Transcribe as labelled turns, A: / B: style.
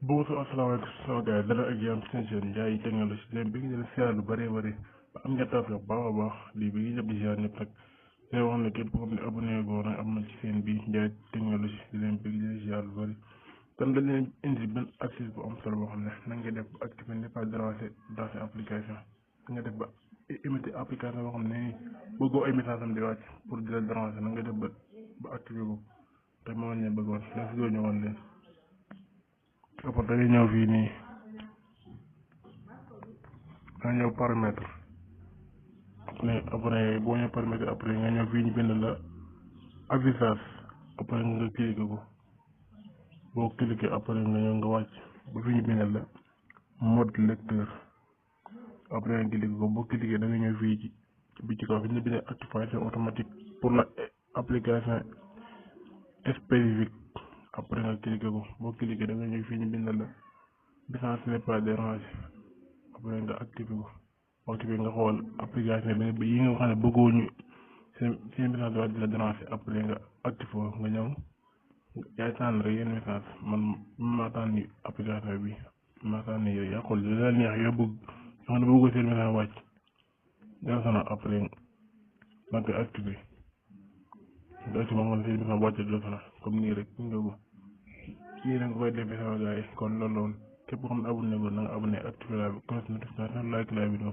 A: bonsoir asalaamaaleykum sama gars yi dala ak jàmm ci seen chaîne Ndiaye Technologie leen bi ngi leen siyaar lu bëree bëri ba am ngeen tawfeex baax a baax lii bi ngi ñëpp di siyaar ñëpp nag leen wax ne képp koo xam ne abonné goo nag am na ci seen bi Ndiaye Technologie di leen bëgg di leen siyaar lu bëri tam dañ leen indi benn astuce bu am solo boo xam ne na nga def ba activer ne pas déranger dans ces application nga def ba imiter application boo xam ne bëggoo ay message am di wàcc pour di la déranger na nga def ba activer ko te moo leen bëggoon leen si doo ñëwoon leen après da ngay ñëw fii nii nga ñëw paramètre après boo ñëw paramètre après nga ñëw fii ñu bind la affichage après nga cliqué ko boo cliqué après nga ñëw nga wàcc ba fii ñu bind la mode lecteur après nga cliqué ko boo cliqué da nga ñëw fii ci bi ci kaw fi ñu bind activation automatique pour la application spécifique après nga cliqué ko boo cliqué da nga ñëw fii ñu bind la message n'est pas dérangé après nga activé ko activé nga xool application bi yi nga xam ne bëggoo ñu seen message di la déranger après nga activé ko nga ñëw yaay tànn rek yenn message man maa tànn application bi maa tànn yooyu yaa xool li la neex yoo bëgg yoo xam ne bëggoo seen message wàcc danga sonal après nga koy activé nga activé moom nga seen message wàcc di la sonal comme nii rek nga ko kii nga koy defee sama gars yi kon loolu képp koo xam ne abonné ko na nga abonné activé la cloche notification like la vidéo